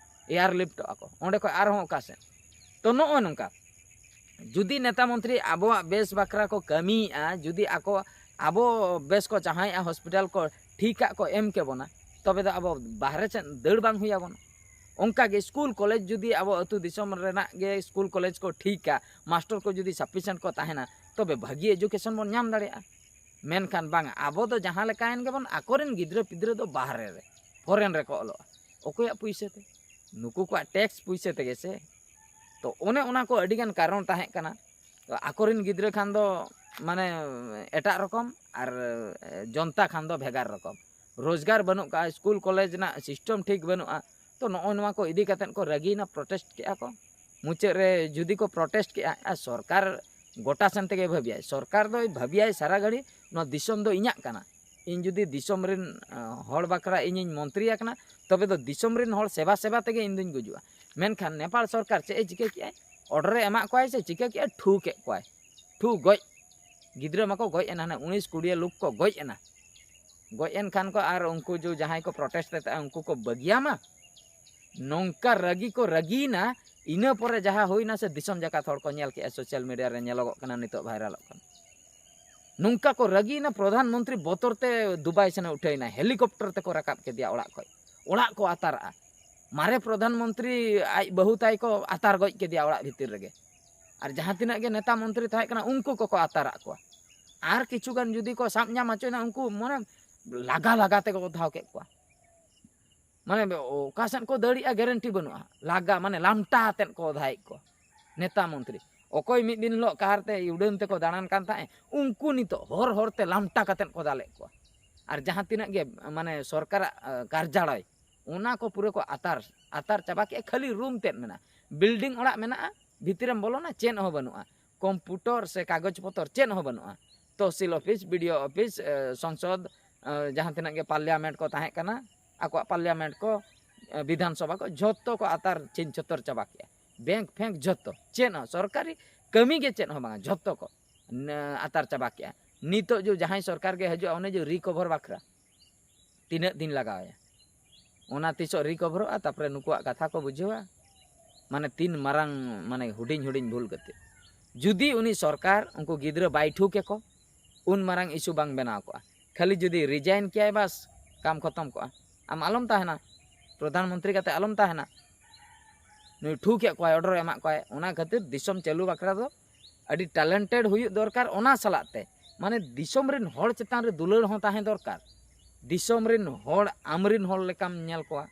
ᱮᱭᱟᱨ ᱞᱤᱯᱷᱴᱚᱜᱼᱟ ᱠᱚ ᱚᱸᱰᱮ ᱠᱷᱚᱡ ᱟᱨᱦᱚᱸ ᱚᱠᱟ ᱥᱮᱫ᱾ ᱛᱚ ᱱᱚᱜᱼᱚ ᱱᱚᱝᱠᱟ ᱡᱩᱫᱤ ᱱᱮᱛᱟ ᱢᱚᱱᱛᱨᱤ ᱟᱵᱚᱣᱟᱜ ᱵᱮᱥ ᱵᱟᱠᱷᱨᱟ ᱠᱚ ᱠᱟᱹᱢᱤᱭᱮᱫᱼᱟ, ᱡᱩᱫᱤ ᱟᱠᱚ ᱟᱵᱚ ᱵᱮᱥ ᱠᱚ ᱪᱟᱦᱟᱣᱮᱫᱼᱟ, ᱦᱚᱥᱯᱤᱴᱟᱞ ᱠᱚ ᱴᱷᱤᱠᱟᱜ ᱠᱚ ᱮᱢ ᱠᱮᱵᱚᱱᱟ, ᱛᱚᱵᱮ ᱫᱚ ᱟᱵᱚ ᱵᱟᱦᱨᱮ ᱥᱮᱫ ᱫᱟᱹᱲ ᱵᱟᱝ ᱦᱩᱭ ᱟᱵᱚᱱᱟ᱾ ᱚᱱᱠᱟ ᱜᱮ ᱥᱠᱩᱞ ᱠᱚᱞᱮᱡᱽ ᱡᱩᱫᱤ ᱟᱵᱚ ᱟᱹᱛᱩ ᱫᱤᱥᱚᱢ ᱨᱮᱱᱟᱜ ᱜᱮ ᱥᱠᱩᱞ ᱠᱚᱞᱮᱡᱽ ᱠᱚ ᱴᱷᱤᱠᱟ, ᱢᱟᱥᱴᱚᱨ ᱠᱚ ᱡᱩᱫᱤ ᱥᱟᱯᱷᱤᱥᱤᱭᱮᱱᱴ ᱠᱚ ᱛᱟᱦᱮᱱᱟ, ᱛᱚᱵᱮ ᱵᱷᱟᱹᱜᱤ ᱮᱡᱩᱠᱮᱥᱚᱱ ᱵᱚᱱ ᱧᱟᱢ ᱫᱟᱲᱮᱭᱟᱜᱼᱟ᱾ ᱢᱮᱱᱠᱷᱟᱱ ᱵᱟᱝ, ᱟᱵᱚ ᱫᱚ ᱡᱟᱦᱟᱸ ᱞᱮᱠᱟᱭᱮᱱ ᱜᱮᱵᱚᱱ, ᱟᱠᱚᱨᱮᱱ ᱜᱤᱫᱽᱨᱟᱹ ᱯᱤᱫᱽᱨᱟᱹ ᱫᱚ ᱵᱟᱦᱨᱮ ᱨᱮ, ᱯᱷᱚᱨᱮᱱ ᱨᱮᱠᱚ ᱚᱞᱚᱜᱼᱟ᱾ ᱚᱠᱚᱭᱟᱜ ᱯᱩᱭᱥᱟᱹ ᱛᱮ? ᱱᱩᱠᱩ ᱠᱚᱣᱟᱜ ᱴᱮᱠᱥ ᱯᱩᱭᱥᱟᱹ ᱛᱮᱜᱮ ᱥᱮ᱾ ᱛᱚ ᱚᱱᱮ ᱚᱱᱟ ᱠᱚ ᱟᱹᱰᱤᱜᱟᱱ ᱠᱟᱨᱚᱱ ᱛᱟᱦᱮᱸ ᱠᱟᱱᱟ᱾ ᱛᱚ ᱟᱠᱚᱨᱮᱱ ᱜᱤᱫᱽᱨᱟᱹ ᱠᱷᱟᱱ ᱫᱚ ᱢᱟᱱᱮ ᱮᱴᱟᱜ ᱨᱚᱠᱚᱢ, ᱟᱨ ᱡᱚᱱᱛᱟ ᱠᱷᱟᱱ ᱫᱚ ᱵᱷᱮᱜᱟᱨ ᱨᱚᱠᱚᱢ᱾ ᱨᱳᱡᱽᱜᱟᱨ ᱵᱟᱹᱱᱩᱜ ᱠᱟᱜᱼᱟ, ᱥᱠᱩᱞ ᱠᱚᱞᱮᱡᱽ ᱨᱮᱱᱟᱜ ᱥᱤᱥᱴᱮᱢ ᱴᱷᱤᱠ ᱵᱟᱹᱱᱩᱜᱼᱟ᱾ ᱛᱚ ᱱᱚᱜᱼᱚ ᱱᱚᱣᱟ ᱠᱚ ᱤᱫᱤ ᱠᱟᱛᱮᱫ ᱠᱚ ᱨᱟᱹᱜᱤᱭᱮᱱᱟ, ᱯᱨᱚᱴᱮᱥᱴ ᱠᱮᱜᱼᱟ ᱠᱚ᱾ ᱢᱩᱪᱟᱹᱫ ᱨᱮ ᱡᱩᱫᱤ ᱠᱚ ᱯᱨᱚᱴᱮᱥᱴ ᱠᱮᱜᱼᱟ, ᱟᱨ ᱥᱚᱨᱠᱟᱨ ᱜᱚᱴᱟ ᱥᱮᱱ ᱛᱮᱜᱮ ᱵᱷᱟᱹᱵᱤᱭᱟᱭ, ᱥᱚᱨᱠᱟᱨ ᱫᱚᱭ ᱵᱷᱟᱹᱵᱤᱭᱟᱭ ᱥᱟᱨᱟ ᱜᱷᱟᱹᱲᱤ, ᱱᱚᱣᱟ ᱫᱤᱥᱚᱢ ᱫᱚ ᱤᱧᱟᱹᱜ ᱠᱟᱱᱟ, ᱤᱧ ᱡᱩᱫᱤ ᱫᱤᱥᱚᱢ ᱨᱮᱱ ᱟᱸ, ᱦᱚᱲ ᱵᱟᱠᱷᱨᱟ ᱤᱧᱤᱧ ᱢᱚᱱᱛᱨᱤ ᱟᱠᱟᱱᱟ, ᱛᱚᱵᱮ ᱫᱚ ᱫᱤᱥᱚᱢ ᱨᱮᱱ ᱦᱚᱲ ᱥᱮᱵᱟ ᱥᱮᱵᱟ ᱛᱮᱜᱮ ᱤᱧ ᱫᱩᱧ ᱜᱩᱡᱩᱜᱼᱟ᱾ ᱢᱮᱱᱠᱷᱟᱱ ᱱᱮᱯᱟᱞ ᱥᱚᱨᱠᱟᱨ ᱪᱮᱫ ᱮ ᱪᱤᱠᱟᱹ ᱠᱮᱜᱼᱟᱭ? ᱚᱰᱟᱨ ᱮ ᱮᱢᱟᱜ ᱠᱚᱣᱟᱭ ᱥᱮ ᱪᱤᱠᱟᱹ ᱠᱮᱜᱼᱟᱭ? ᱴᱷᱩ ᱠᱮᱫ ᱠᱚᱣᱟᱭ, ᱴᱷᱩ ᱜᱚᱡ᱾ ᱜᱤᱫᱽᱨᱟᱹ ᱢᱟᱠᱚ ᱜᱚᱡ ᱮᱱᱟ, ᱦᱟᱱᱮ ᱩᱱᱤᱥ ᱠᱩᱲᱤ ᱞᱳᱠ ᱠᱚ ᱜᱚᱡ ᱮᱱᱟ᱾ ᱜᱚᱡ ᱮᱱ ᱠᱷᱟᱱ ᱠᱚ, ᱟᱨ ᱩᱱᱠᱩ ᱡᱚ ᱡᱟᱦᱟᱸᱭ ᱠᱚ ᱯᱨᱚᱴᱮᱥᱴ ᱮᱫ ᱛᱟᱦᱮᱸᱫ, ᱩᱱᱠᱩ ᱠᱚ ᱵᱟᱹᱜᱤᱭᱟᱢᱟ? ᱱᱚᱝᱠᱟ ᱨᱟᱹᱜᱤ ᱠᱚ ᱨᱟᱹᱜᱤᱭᱮᱱᱟ, ᱤᱱᱟᱹ ᱯᱚᱨᱮ ᱡᱟᱦᱟᱸ ᱦᱩᱭᱱᱟ ᱥᱮ, ᱫᱤᱥᱚᱢ ᱡᱟᱠᱟᱛ ᱦᱚᱲ ᱠᱚ ᱧᱮᱞ ᱠᱮᱜᱼᱟ, ᱥᱳᱥᱟᱞ ᱢᱤᱰᱤᱭᱟ ᱨᱮ ᱧᱮᱞᱚᱜᱚᱜ ᱠᱟᱱᱟ, ᱱᱤᱛᱚᱜ ᱵᱷᱟᱭᱨᱟᱞᱚᱜ ᱠᱟᱱᱟ᱾ ᱱᱚᱝᱠᱟ ᱠᱚ ᱨᱟᱹᱜᱤᱭᱮᱱᱟ, ᱯᱨᱚᱫᱷᱟᱱ ᱢᱚᱱᱛᱨᱤ ᱵᱚᱛᱚᱨ ᱛᱮ ᱫᱩᱵᱟᱭ ᱥᱮᱱᱮ ᱩᱴᱷᱟᱹᱭᱮᱱᱟ, ᱦᱮᱞᱤᱠᱚᱯᱴᱟᱨ ᱛᱮᱠᱚ ᱨᱟᱠᱟᱵ ᱠᱮᱫᱮᱭᱟ ᱚᱲᱟᱜ ᱠᱷᱚᱡ᱾ ᱚᱲᱟᱜ ᱠᱚ ᱟᱛᱟᱨᱟᱜᱼᱟ᱾ ᱢᱟᱨᱮ ᱯᱨᱚᱫᱷᱟᱱ ᱢᱚᱱᱛᱨᱤ ᱟᱡ ᱵᱟᱹᱦᱩ ᱛᱟᱭ ᱠᱚ ᱟᱛᱟᱨ ᱜᱚᱡ ᱠᱮᱫᱮᱭᱟ ᱚᱲᱟᱜ ᱵᱷᱤᱛᱤᱨ ᱨᱮᱜᱮ᱾ ᱟᱨ ᱡᱟᱦᱟᱸ ᱛᱤᱱᱟᱹᱜ ᱜᱮ ᱱᱮᱛᱟ ᱢᱚᱱᱛᱨᱤ ᱛᱟᱦᱮᱸ ᱠᱟᱱᱟ, ᱩᱱᱠᱩ ᱠᱚᱠᱚ ᱟᱛᱟᱨᱟᱜ ᱠᱚᱣᱟ᱾ ᱟᱨ ᱠᱤᱪᱷᱩ ᱜᱟᱱ ᱡᱩᱫᱤ ᱠᱚ ᱥᱟᱵ ᱧᱟᱢ ᱦᱚᱪᱚᱭᱮᱱᱟ, ᱩᱱᱠᱩ ᱢᱟᱱᱮ ᱞᱟᱜᱟ ᱞᱟᱜᱟ ᱛᱮᱠᱚ ᱫᱷᱟᱣ ᱠᱮᱫ ᱠᱚᱣᱟ᱾ ᱢᱟᱱᱮ ᱚᱠᱟ ᱥᱮᱫ ᱠᱚ ᱫᱟᱹᱲᱤᱜᱼᱟ, ᱜᱮᱨᱮᱱᱴᱤ ᱵᱟᱹᱱᱩᱜᱼᱟ᱾ ᱞᱟᱜᱟ ᱢᱟᱱᱮ ᱞᱟᱢᱴᱟ ᱟᱛᱮᱫ ᱠᱚ ᱚᱫᱷᱟᱭᱮᱫ ᱠᱚᱣᱟ ᱱᱮᱛᱟ ᱢᱚᱱᱛᱨᱤ᱾ ᱚᱠᱚᱭ ᱢᱤᱫ ᱫᱤᱱ ᱦᱤᱞᱳᱜ ᱠᱟᱨ ᱛᱮ ᱩᱰᱟᱹᱱ ᱛᱮᱠᱚ ᱫᱟᱬᱟᱱ ᱠᱟᱱ ᱛᱟᱦᱮᱸᱫ, ᱩᱱᱠᱩ ᱱᱤᱛᱚᱜ ᱦᱚᱨ ᱦᱚᱨ ᱛᱮ ᱞᱟᱢᱴᱟ ᱠᱟᱛᱮᱫ ᱠᱚ ᱫᱟᱞᱮᱫ ᱠᱚᱣᱟ᱾ ᱟᱨ ᱡᱟᱦᱟᱸ ᱛᱤᱱᱟᱹᱜ ᱜᱮ ᱢᱟᱱᱮ ᱥᱚᱨᱠᱟᱨᱟᱜ ᱠᱟᱨᱡᱟᱞᱚᱭ, ᱚᱱᱟ ᱠᱚ ᱯᱩᱨᱟᱹ ᱠᱚ ᱟᱛᱟᱨ ᱟᱛᱟᱨ ᱪᱟᱵᱟ ᱠᱮᱜᱼᱟ᱾ ᱠᱷᱟᱹᱞᱤ ᱨᱩᱢ ᱛᱮᱫ ᱢᱮᱱᱟᱜᱼᱟ, ᱵᱤᱞᱰᱤᱝ ᱚᱲᱟᱜ ᱢᱮᱱᱟᱜᱼᱟ, ᱵᱷᱤᱛᱤᱨᱮᱢ ᱵᱚᱞᱚᱱᱟ, ᱪᱮᱫ ᱦᱚᱸ ᱵᱟᱹᱱᱩᱜᱼᱟ, ᱠᱚᱢᱯᱩᱴᱚᱨ ᱥᱮ ᱠᱟᱜᱚᱡᱽ ᱯᱚᱛᱚᱨ ᱪᱮᱫ ᱦᱚᱸ ᱵᱟᱹᱱᱩᱜᱼᱟ᱾ ᱛᱚᱦᱥᱤᱞ ᱚᱯᱷᱤᱥ, ᱵᱤᱰᱤᱳ ᱚᱯᱷᱤᱥ, ᱥᱚᱝᱥᱚᱫᱽ, ᱡᱟᱦᱟᱸ ᱛᱤᱱᱟᱹᱜ ᱜᱮ ᱯᱟᱨᱞᱤᱭᱟᱢᱮᱱᱴ ᱠᱚ ᱛᱟᱦᱮᱸ ᱠᱟᱱᱟ, ᱟᱠᱚᱣᱟᱜ ᱯᱟᱨᱞᱤᱭᱟᱢᱮᱱᱴ ᱠᱚ, ᱵᱤᱫᱷᱟᱱ ᱥᱚᱵᱷᱟ ᱠᱚ, ᱡᱷᱚᱛᱚ ᱠᱚ ᱟᱛᱟᱨ ᱪᱷᱤᱱ ᱪᱷᱚᱛᱚᱨ ᱪᱟᱵᱟ ᱠᱮᱜᱼᱟ᱾ ᱵᱮᱝᱠ ᱯᱷᱮᱝᱠ ᱡᱷᱚᱛᱚ, ᱪᱮᱫ ᱦᱚᱸ ᱥᱚᱨᱠᱟᱨᱤ ᱠᱟᱹᱢᱤ ᱜᱮ ᱪᱮᱫ ᱦᱚᱸ ᱵᱟᱝᱟ, ᱡᱷᱚᱛᱚ ᱠᱚ ᱟᱛᱟᱨ ᱪᱟᱵᱟ ᱠᱮᱜᱼᱟ᱾ ᱱᱤᱛᱚᱜ ᱡᱮ ᱡᱟᱦᱟᱸᱭ ᱥᱚᱨᱠᱟᱨ ᱜᱮ ᱦᱤᱡᱩᱜᱼᱟ, ᱚᱱᱮ ᱡᱮ ᱨᱤᱠᱚᱵᱷᱚᱨ ᱵᱟᱠᱷᱨᱟ ᱛᱤᱱᱟᱹᱜ ᱫᱤᱱ ᱞᱟᱜᱟᱣ ᱟᱭᱟ, ᱚᱱᱟ ᱛᱤᱥᱚᱜ ᱨᱤᱠᱚᱵᱷᱚᱨᱚᱜᱼᱟ, ᱛᱟᱨᱯᱚᱨᱮ ᱱᱩᱠᱩᱣᱟᱜ ᱠᱟᱛᱷᱟ ᱠᱚ ᱵᱩᱡᱷᱟᱹᱣᱟ᱾ ᱢᱟᱱᱮ ᱛᱤᱱ ᱢᱟᱨᱟᱝ, ᱢᱟᱱᱮ ᱦᱩᱰᱤᱧ ᱦᱩᱰᱤᱧ ᱵᱷᱩᱞ ᱠᱟᱛᱮ᱾ ᱡᱩᱫᱤ ᱩᱱᱤ ᱥᱚᱨᱠᱟᱨ ᱩᱱᱠᱩ ᱜᱤᱫᱽᱨᱟᱹ ᱵᱟᱭ ᱴᱷᱩ ᱠᱮᱠᱚ, ᱩᱱ ᱢᱟᱨᱟᱝ ᱤᱥᱩ ᱵᱟᱝ ᱵᱮᱱᱟᱣ ᱠᱚᱜᱼᱟ᱾ ᱠᱷᱟᱹᱞᱤ ᱡᱩᱫᱤ ᱨᱤᱡᱟᱭᱤᱱ ᱠᱮᱭᱟᱭ, ᱵᱟᱥ, ᱠᱟᱢ ᱠᱷᱚᱛᱚᱢ ᱠᱚᱜᱼᱟ᱾ ᱟᱢ ᱟᱞᱚᱢ ᱛᱟᱦᱮᱱᱟ, ᱯᱨᱚᱫᱷᱟᱱ ᱢᱚᱱᱛᱨᱤ ᱠᱟᱛᱮ ᱟᱞᱚᱢ ᱛᱟᱦᱮᱱᱟ᱾ ᱱᱩᱭ ᱴᱷᱩ ᱠᱮᱫ ᱠᱚᱣᱟᱭ, ᱚᱰᱟᱨ ᱮ ᱮᱢᱟᱜ ᱠᱚᱣᱟᱭ᱾ ᱚᱱᱟ ᱠᱷᱟᱹᱛᱤᱨ ᱫᱤᱥᱚᱢ ᱪᱟᱹᱞᱩ ᱵᱟᱠᱷᱨᱟ ᱫᱚ ᱟᱹᱰᱤ ᱴᱮᱞᱮᱱᱴᱮᱰ ᱦᱩᱭᱩᱜ ᱫᱚᱨᱠᱟᱨ᱾ ᱚᱱᱟ ᱥᱟᱞᱟᱜ ᱛᱮ ᱢᱟᱱᱮ ᱫᱤᱥᱚᱢ ᱨᱮᱱ ᱦᱚᱲ ᱪᱮᱛᱟᱱ ᱨᱮ ᱫᱩᱞᱟᱹᱲ ᱦᱚᱸ ᱛᱟᱦᱮᱸ ᱫᱚᱨᱠᱟᱨ᱾ ᱫᱤᱥᱚᱢ ᱨᱮᱱ ᱦᱚᱲ, ᱟᱢ ᱨᱮᱱ ᱦᱚᱲ ᱞᱮᱠᱟᱢ ᱧᱮᱞ ᱠᱚᱣᱟ,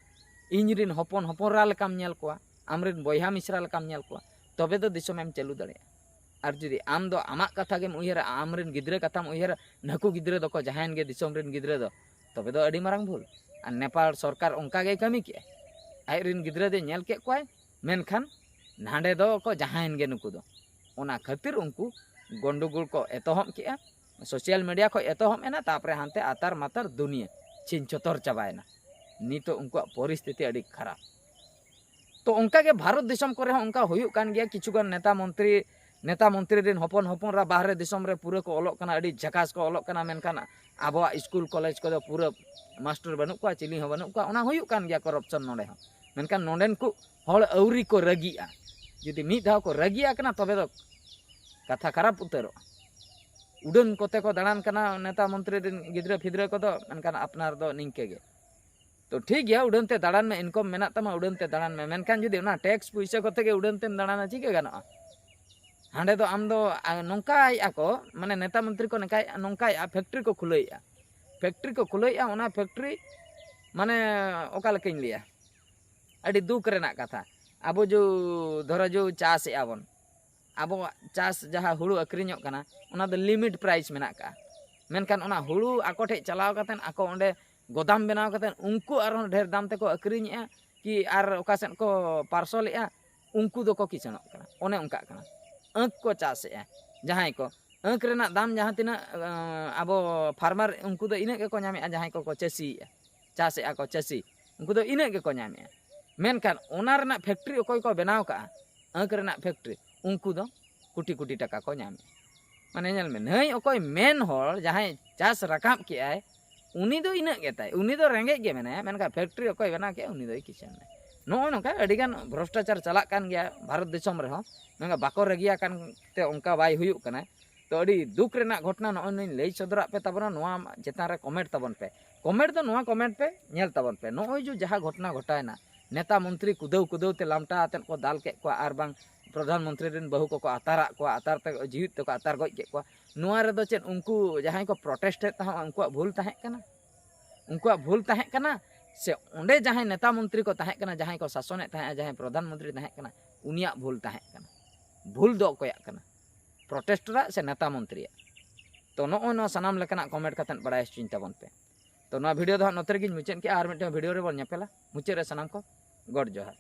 ᱤᱧ ᱨᱮᱱ ᱦᱚᱯᱚᱱ ᱦᱚᱯᱚᱱ ᱨᱟ ᱞᱮᱠᱟᱢ ᱧᱮᱞ ᱠᱚᱣᱟ, ᱟᱢ ᱨᱮᱱ ᱵᱚᱭᱦᱟ ᱢᱤᱥᱨᱟ ᱞᱮᱠᱟᱢ ᱧᱮᱞ ᱠᱚᱣᱟ, ᱛᱚᱵᱮ ᱫᱚ ᱫᱤᱥᱚᱢ ᱮᱢ ᱪᱟᱹᱞᱩ ᱫᱟᱲᱮᱭᱟᱜᱼᱟ᱾ ᱟᱨ ᱡᱩᱫᱤ ᱟᱢ ᱫᱚ ᱟᱢᱟᱜ ᱠᱟᱛᱷᱟ ᱜᱮᱢ ᱩᱭᱦᱟᱹᱨᱟ, ᱟᱢ ᱨᱮᱱ ᱜᱤᱫᱽᱨᱟᱹ ᱠᱟᱛᱷᱟᱢ ᱩᱭᱦᱟᱹᱨᱟ, ᱱᱟᱹᱠᱩ ᱜᱤᱫᱽᱨᱟᱹ ᱫᱚᱠᱚ ᱡᱟᱦᱟᱸᱭᱮᱱ ᱜᱮ ᱫᱤᱥᱚᱢ ᱨᱮᱱ ᱜᱤᱫᱽᱨᱟᱹ ᱫᱚ, ᱛᱚᱵᱮ ᱫᱚ ᱟᱹᱰᱤ ᱢᱟᱨᱟᱝ ᱵᱷᱩᱞ᱾ ᱟᱨ ᱱᱮᱯᱟᱞ ᱥᱚᱨᱠᱟᱨ ᱚᱱᱠᱟ ᱜᱮᱭ ᱠᱟᱹᱢᱤ ᱠᱮᱜᱼᱟ᱾ ᱟᱡ ᱨᱮᱱ ᱜᱤᱫᱽᱨᱟᱹ ᱫᱚᱭ ᱧᱮᱞ ᱠᱮᱫ ᱠᱚᱣᱟᱭ, ᱢᱮᱱᱠᱷᱟᱱ ᱱᱟᱸᱰᱮ ᱫᱚ ᱠᱚ ᱡᱟᱦᱟᱸᱭᱮᱱ ᱜᱮ ᱱᱩᱠᱩ ᱫᱚ᱾ ᱚᱱᱟ ᱠᱷᱟᱹᱛᱤᱨ ᱩᱱᱠᱩ ᱜᱚᱱᱰᱩᱜᱳᱞ ᱠᱚ ᱮᱛᱚᱦᱚᱵ ᱠᱮᱜᱼᱟ᱾ ᱥᱳᱥᱟᱞ ᱢᱤᱰᱤᱭᱟ ᱠᱷᱚᱱ ᱮᱛᱚᱦᱚᱵ ᱮᱱᱟ, ᱛᱟᱨᱯᱚᱨᱮ ᱦᱟᱱᱛᱮ ᱟᱛᱟᱨ ᱢᱟᱛᱟᱨ ᱫᱩᱱᱤᱭᱟᱹ ᱪᱷᱤᱱ ᱪᱷᱚᱛᱚᱨ ᱪᱟᱵᱟᱭᱮᱱᱟ᱾ ᱱᱤᱛᱚᱜ ᱩᱱᱠᱩᱣᱟᱜ ᱯᱚᱨᱤᱥᱛᱷᱤᱛᱤ ᱟᱹᱰᱤ ᱠᱷᱟᱨᱟᱯ᱾ ᱛᱚ ᱚᱱᱠᱟ ᱜᱮ ᱵᱷᱟᱨᱚᱛ ᱫᱤᱥᱚᱢ ᱠᱚᱨᱮ ᱦᱚᱸ ᱚᱱᱠᱟ ᱦᱩᱭᱩᱜ ᱠᱟᱱ ᱜᱮᱭᱟ᱾ ᱠᱤᱪᱷᱩ ᱜᱟᱱ ᱱᱮᱛᱟ ᱢᱚᱱᱛᱨᱤ, ᱱᱮᱛᱟ ᱢᱚᱱᱛᱨᱤ ᱨᱮᱱ ᱦᱚᱯᱚᱱ ᱦᱚᱯᱚᱱ ᱨᱟ ᱵᱟᱦᱨᱮ ᱫᱤᱥᱚᱢ ᱨᱮ ᱯᱩᱨᱟᱹ ᱠᱚ ᱚᱞᱚᱜ ᱠᱟᱱᱟ, ᱟᱹᱰᱤ ᱡᱷᱟᱠᱟᱥ ᱠᱚ ᱚᱞᱚᱜ ᱠᱟᱱᱟ, ᱢᱮᱱᱠᱷᱟᱱ ᱟᱵᱚᱣᱟᱜ ᱥᱠᱩᱞ ᱠᱚᱞᱮᱡᱽ ᱠᱚᱫᱚ ᱯᱩᱨᱟᱹ ᱢᱟᱥᱴᱟᱨ ᱵᱟᱹᱱᱩᱜ ᱠᱚᱣᱟ, ᱪᱤᱞᱤ ᱦᱚᱸ ᱵᱟᱹᱱᱩᱜ ᱠᱚᱣᱟ᱾ ᱚᱱᱟ ᱦᱩᱭᱩᱜ ᱠᱟᱱ ᱜᱮᱭᱟ ᱠᱚᱨᱟᱯᱥᱚᱱ ᱱᱚᱰᱮ ᱦᱚᱸ᱾ ᱢᱮᱱᱠᱷᱟᱱ ᱱᱚᱰᱮᱱ ᱠᱚ ᱦᱚᱲ ᱟᱹᱣᱨᱤ ᱠᱚ ᱨᱟᱹᱜᱤᱜᱼᱟ᱾ ᱡᱩᱫᱤ ᱢᱤᱫ ᱫᱷᱟᱣ ᱠᱚ ᱨᱟᱹᱜᱤᱜᱼᱟ ᱠᱟᱱᱟ, ᱛᱚᱵᱮ ᱫᱚ ᱠᱟᱛᱷᱟ ᱠᱷᱟᱨᱟᱯ ᱩᱛᱟᱹᱨᱚᱜᱼᱟ᱾ ᱩᱰᱟᱹᱱ ᱠᱚᱛᱮ ᱠᱚ ᱫᱟᱬᱟᱱ ᱠᱟᱱᱟ, ᱱᱮᱛᱟ ᱢᱚᱱᱛᱨᱤ ᱨᱮᱱ ᱜᱤᱫᱽᱨᱟᱹ ᱯᱤᱫᱽᱨᱟᱹ ᱠᱚᱫᱚ, ᱢᱮᱱᱠᱷᱟᱱ ᱟᱯᱱᱟᱨ ᱫᱚ ᱱᱤᱝᱠᱟᱹ ᱜᱮ᱾ ᱛᱚ ᱴᱷᱤᱠ ᱜᱮᱭᱟ, ᱩᱰᱟᱹᱱ ᱛᱮ ᱫᱟᱬᱟᱱ ᱢᱮ, ᱤᱱᱠᱚᱢ ᱢᱮᱱᱟᱜ ᱛᱟᱢᱟ, ᱩᱰᱟᱹᱱ ᱛᱮ ᱫᱟᱬᱟᱱ ᱢᱮ, ᱢᱮᱱᱠᱷᱟᱱ ᱡᱩᱫᱤ ᱚᱱᱟ ᱴᱮᱠᱥ ᱯᱩᱭᱥᱟᱹ ᱠᱚᱛᱮ ᱜᱮ ᱩᱰᱟᱹᱱ ᱛᱮᱢ ᱫᱟᱬᱟᱱᱟ, ᱪᱤᱠᱟᱹ ᱜᱟᱱᱚᱜᱼᱟ? ᱦᱟᱸᱰᱮ ᱫᱚ ᱟᱢ ᱫᱚ, ᱟ, ᱱᱚᱝᱠᱟᱭᱮᱫᱼᱟ ᱠᱚ, ᱢᱟᱱᱮ ᱱᱮᱛᱟ ᱢᱚᱱᱛᱨᱤ ᱠᱚ ᱱᱚᱝᱠᱟᱭᱮᱫᱼᱟ, ᱱᱚᱝᱠᱟᱭᱮᱫᱼᱟ, ᱯᱷᱮᱠᱴᱨᱤ ᱠᱚ ᱠᱷᱩᱞᱟᱹᱣᱮᱫᱼᱟ, ᱯᱷᱮᱠᱴᱨᱤ ᱠᱚ ᱠᱷᱩᱞᱟᱹᱣᱮᱫᱼᱟ, ᱚᱱᱟ ᱯᱷᱮᱠᱴᱨᱤ ᱢᱟᱱᱮ ᱚᱠᱟ ᱞᱮᱠᱟᱧ ᱞᱟᱹᱭᱟ, ᱟᱹᱰᱤ ᱫᱩᱠ ᱨᱮᱱᱟᱜ ᱠᱟᱛᱷᱟ᱾ ᱟᱵᱚ ᱡᱚ ᱫᱷᱚᱨᱚ ᱡᱚ ᱪᱟᱥᱮᱫᱼᱟ ᱵᱚᱱ, ᱟᱵᱚᱣᱟᱜ ᱪᱟᱥ ᱡᱟᱦᱟᱸ ᱦᱩᱲᱩ ᱟᱹᱠᱷᱨᱤᱧᱚᱜ ᱠᱟᱱᱟ, ᱚᱱᱟ ᱫᱚ ᱞᱤᱢᱤᱴ ᱯᱨᱟᱭᱤᱥ ᱢᱮᱱᱟᱜ ᱠᱟᱜᱼᱟ᱾ ᱢᱮᱱᱠᱷᱟᱱ ᱚᱱᱟ ᱦᱩᱲᱩ ᱟᱠᱚ ᱴᱷᱮᱡ ᱪᱟᱞᱟᱣ ᱠᱟᱛᱮᱫ, ᱟᱠᱚ ᱚᱸᱰᱮ ᱜᱚᱫᱟᱢ ᱵᱮᱱᱟᱣ ᱠᱟᱛᱮᱫ, ᱩᱱᱠᱩ ᱟᱨᱦᱚᱸ ᱰᱷᱮᱨ ᱫᱟᱢ ᱛᱮᱠᱚ ᱟᱹᱠᱷᱨᱤᱧᱮᱜᱼᱟ ᱠᱤ ᱟᱨ ᱚᱠᱟ ᱥᱮᱫ ᱠᱚ ᱯᱟᱨᱥᱚᱞᱮᱜᱼᱟ, ᱩᱱᱠᱩ ᱫᱚᱠᱚ ᱠᱤᱥᱟᱹᱬᱚᱜ ᱠᱟᱱᱟ᱾ ᱚᱱᱮ ᱚᱱᱠᱟᱜ ᱠᱟᱱᱟ, ᱟᱹᱠᱷ ᱠᱚ ᱪᱟᱥᱮᱜᱼᱟ ᱡᱟᱦᱟᱸᱭ ᱠᱚ᱾ ᱟᱹᱠᱷ ᱨᱮᱱᱟᱜ ᱫᱟᱢ ᱡᱟᱦᱟᱸ ᱛᱤᱱᱟᱹᱜ, ᱟᱸ, ᱟᱵᱚ ᱯᱷᱟᱨᱢᱟᱨ, ᱩᱱᱠᱩ ᱫᱚ ᱤᱱᱟᱹᱜ ᱜᱮᱠᱚ ᱧᱟᱢᱮᱜᱼᱟ, ᱡᱟᱦᱟᱸᱭ ᱠᱚᱠᱚ ᱪᱟᱹᱥᱤᱭᱮᱜᱼᱟ, ᱪᱟᱥᱮᱜᱼᱟ ᱠᱚ ᱪᱟᱹᱥᱤ, ᱩᱱᱠᱩ ᱫᱚ ᱤᱱᱟᱹᱜ ᱜᱮᱠᱚ ᱧᱟᱢᱮᱜᱼᱟ᱾ ᱢᱮᱱᱠᱷᱟᱱ ᱚᱱᱟ ᱨᱮᱱᱟᱜ ᱯᱷᱮᱠᱴᱨᱤ ᱚᱠᱚᱭ ᱠᱚ ᱵᱮᱱᱟᱣ ᱠᱟᱜᱼᱟ, ᱟᱹᱠᱷ ᱨᱮᱱᱟᱜ ᱯᱷᱮᱠᱴᱨᱤ, ᱩᱱᱠᱩ ᱫᱚ ᱠᱳᱴᱤ ᱠᱳᱴᱤ ᱴᱟᱠᱟ ᱠᱚ ᱧᱟᱢᱮᱜᱼᱟ᱾ ᱢᱟᱱᱮ ᱧᱮᱞ ᱢᱮ, ᱱᱟᱹᱭ ᱚᱠᱚᱭ ᱢᱮᱱ ᱦᱚᱲ, ᱡᱟᱦᱟᱸᱭ ᱪᱟᱥ ᱨᱟᱠᱟᱵ ᱠᱮᱜᱼᱟᱭ, ᱩᱱᱤ ᱫᱚ ᱤᱱᱟᱹᱜ ᱜᱮᱛᱟᱭ, ᱩᱱᱤ ᱫᱚ ᱨᱮᱸᱜᱮᱡ ᱜᱮ ᱢᱮᱱᱟᱭᱟ, ᱢᱮᱱᱠᱷᱟᱱ ᱯᱷᱮᱠᱴᱨᱤ ᱚᱠᱚᱭ ᱵᱮᱱᱟᱣ ᱠᱮᱜᱼᱟ, ᱩᱱᱤ ᱫᱚᱭ ᱠᱤᱥᱟᱹᱬ ᱱᱟᱭ᱾ ᱱᱚᱜᱼᱚᱭ ᱱᱚᱝᱠᱟ ᱟᱹᱰᱤᱜᱟᱱ ᱵᱷᱨᱚᱥᱴᱟᱪᱟᱨ ᱪᱟᱞᱟᱜ ᱠᱟᱱ ᱜᱮᱭᱟ ᱵᱷᱟᱨᱚᱛ ᱫᱤᱥᱚᱢ ᱨᱮᱦᱚᱸ, ᱢᱮᱱᱠᱷᱟᱱ ᱵᱟᱠᱚ ᱨᱟᱹᱜᱤᱭᱟ ᱠᱟᱱ ᱛᱮ ᱚᱱᱠᱟ ᱵᱟᱭ ᱦᱩᱭᱩᱜ ᱠᱟᱱᱟ᱾ ᱛᱚ ᱟᱹᱰᱤ ᱫᱩᱠ ᱨᱮᱱᱟᱜ ᱜᱷᱚᱴᱚᱱᱟ ᱱᱚᱜᱼᱚᱭ ᱱᱚᱣᱟᱧ ᱞᱟᱹᱭ ᱥᱚᱫᱚᱨᱟᱜ ᱯᱮ ᱛᱟᱵᱚᱱᱟ, ᱱᱚᱣᱟ ᱪᱮᱛᱟᱱ ᱨᱮ ᱠᱚᱢᱮᱱᱴ ᱛᱟᱵᱚᱱ ᱯᱮ᱾ ᱠᱚᱢᱮᱱᱴ ᱫᱚ ᱱᱚᱣᱟ ᱠᱚᱢᱮᱱᱴ ᱯᱮ, ᱧᱮᱞ ᱛᱟᱵᱚᱱ ᱯᱮ, ᱱᱚᱜᱼᱚᱭ ᱡᱮ ᱡᱟᱦᱟᱸ ᱜᱷᱚᱴᱚᱱᱟ ᱜᱷᱚᱴᱟᱣᱮᱱᱟ, ᱱᱮᱛᱟ ᱢᱚᱱᱛᱨᱤ ᱠᱩᱫᱟᱹᱣ ᱠᱩᱫᱟᱹᱣ ᱛᱮ ᱞᱟᱢᱴᱟ ᱟᱛᱮᱫ ᱠᱚ ᱫᱟᱞ ᱠᱮᱫ ᱠᱚᱣᱟ, ᱟᱨ ᱵᱟᱝ ᱯᱨᱚᱫᱷᱟᱱ ᱢᱚᱱᱛᱨᱤ ᱨᱮᱱ ᱵᱟᱹᱦᱩ ᱠᱚᱠᱚ ᱟᱛᱟᱨᱟᱜ ᱠᱚᱣᱟ, ᱟᱛᱟᱨ ᱛᱮ ᱡᱤᱣᱤᱫ ᱛᱮᱠᱚ ᱟᱛᱟᱨ ᱜᱚᱡ ᱠᱮᱫ ᱠᱚᱣᱟ᱾ ᱱᱚᱣᱟ ᱨᱮᱫᱚ ᱪᱮᱫ ᱩᱱᱠᱩ ᱡᱟᱦᱟᱸᱭ ᱠᱚ ᱯᱨᱚᱴᱮᱥᱴ ᱮᱫ ᱛᱟᱦᱮᱸᱫ, ᱩᱱᱠᱩᱣᱟᱜ ᱵᱷᱩᱞ ᱛᱟᱦᱮᱸ ᱠᱟᱱᱟ? ᱩᱱᱠᱩᱣᱟᱜ ᱵᱷᱩᱞ ᱛᱟᱦᱮᱸ ᱠᱟᱱᱟ, ᱥᱮ ᱚᱸᱰᱮ ᱡᱟᱦᱟᱸᱭ ᱱᱮᱛᱟ ᱢᱚᱱᱛᱨᱤ ᱠᱚ ᱛᱟᱦᱮᱸ ᱠᱟᱱᱟ, ᱡᱟᱦᱟᱸᱭ ᱠᱚ ᱥᱟᱥᱚᱱᱮᱫ ᱛᱟᱦᱮᱸᱫ, ᱡᱟᱦᱟᱸᱭ ᱯᱨᱚᱫᱷᱟᱱ ᱢᱚᱱᱛᱨᱤ ᱛᱟᱦᱮᱸ ᱠᱟᱱᱟ, ᱩᱱᱤᱭᱟᱜ ᱵᱷᱩᱞ ᱛᱟᱦᱮᱸ ᱠᱟᱱᱟ? ᱵᱷᱩᱞ ᱫᱚ ᱚᱠᱚᱭᱟᱜ ᱠᱟᱱᱟ? ᱯᱨᱚᱴᱮᱥᱴᱟᱨᱟᱜ ᱥᱮ ᱱᱮᱛᱟ ᱢᱚᱱᱛᱨᱤᱭᱟᱜ? ᱛᱚ ᱱᱚᱜᱼᱚᱭ ᱱᱚᱣᱟ ᱥᱟᱱᱟᱢ ᱞᱮᱠᱟᱱᱟᱜ ᱠᱚᱢᱮᱱᱴ ᱠᱟᱛᱮᱫ ᱵᱟᱲᱟᱭ ᱦᱚᱪᱚᱧ ᱛᱟᱵᱚᱱ ᱯᱮ᱾ ᱛᱚ ᱱᱚᱣᱟ ᱵᱷᱤᱰᱤᱭᱳ ᱫᱚ ᱦᱟᱸᱜ ᱱᱚᱛᱮ ᱨᱮᱜᱮᱧ ᱢᱩᱪᱟᱹᱫ ᱠᱮᱜᱼᱟ, ᱟᱨ ᱢᱤᱫᱴᱟᱝ ᱵᱷᱤᱰᱤᱭᱳ ᱨᱮᱵᱚᱱ ᱧᱮᱯᱮᱞᱟ᱾ ᱢᱩᱪᱟᱹᱫ ᱨᱮ ᱥᱟᱱᱟᱢ ᱠᱚ ᱜᱚᱰ ᱡᱚᱦᱟᱨ᱾